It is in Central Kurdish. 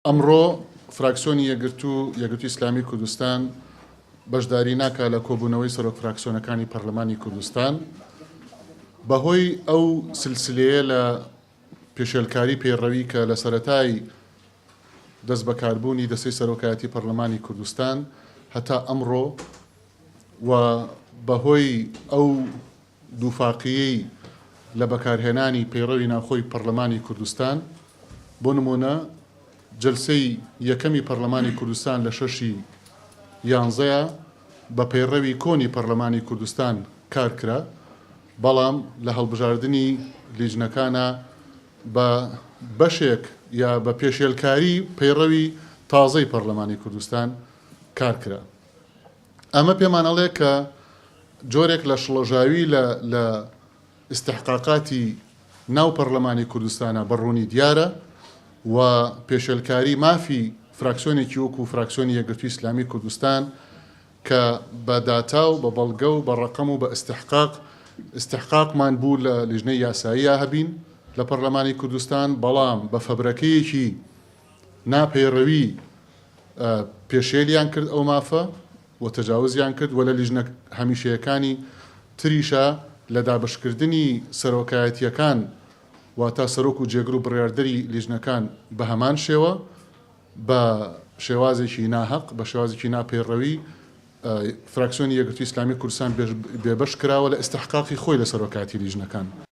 ئەمڕۆ فراکسیۆنی یەکگرتوو یەکگرتووی ئیسلامی کوردستان بەشداری ناکا لە کۆبوونەوەی سەرۆک فراکسیۆنەکانی پەرلەمانی کوردستان بەهۆی ئەو سلسلەیە لە پێشێلکاری پەیڕەوی کە لە سەرەتای دەستبەکاربوونی دەستەی سەرۆکایەتی پەرلەمانی کوردستان هەتا ئەمڕۆ و بەهۆی ئەو دووفاقیی لە بەکارهێنانی پەیڕەوی ناوخۆی پەڕلەمانی کوردستان، بۆ نموونە جەلسەی یەکەمی پەڕلەمانی کوردستان لە شەشی یانزەیا بە پەیڕەوی کۆنی پەڕلەمانی کوردستان کار کرا، بەڵام لە هەڵبژاردنی لیجنەکانا بە بەشێک یا بە پێشێلکاری پەیڕەوی تازەی پەڕلەمانی کوردستان کار کرا. ئەمە پێمان ئەڵێ کە جۆرێک لە شڵەژاوی لە لە ئیستحقاقاتی ناو پەڕلەمانی کوردستانا بە ڕوونی دیارە و پێشێلکاری مافی فراکسیۆنێکی وەکوو فراکسیۆنی یەکگرتووی ئیسلامی کوردستان کە بە داتا و بە بەڵگە و بە ڕەقەم و بە ئیستحقاق ئیستحقاقمان بوو لە لیژنەی یاساییا هەبین لە پەڕلەمانی کوردستان بەڵام بە فەبرەکەیەکی نا پەیڕەوی پێشێلیان کرد ئەو مافە و تەجاوزیان کرد و لە لیژنە هەمیشەیەکانی تریشا لە دابەشکردنی سەرۆکایەتییەکان واتا سەرۆک و جێگر و بڕیاردەری لیژنەکان بە هەمان شێوە بە شێوازێکی ناهەق بە شێوازێکی نا پەیڕەوی فراکسیۆنی یەکگرتووی ئیسلامی کوردستان بێبەش کراوە لە ئیستحقاقی خۆی لە سەرۆکایەتی لیژنەکان.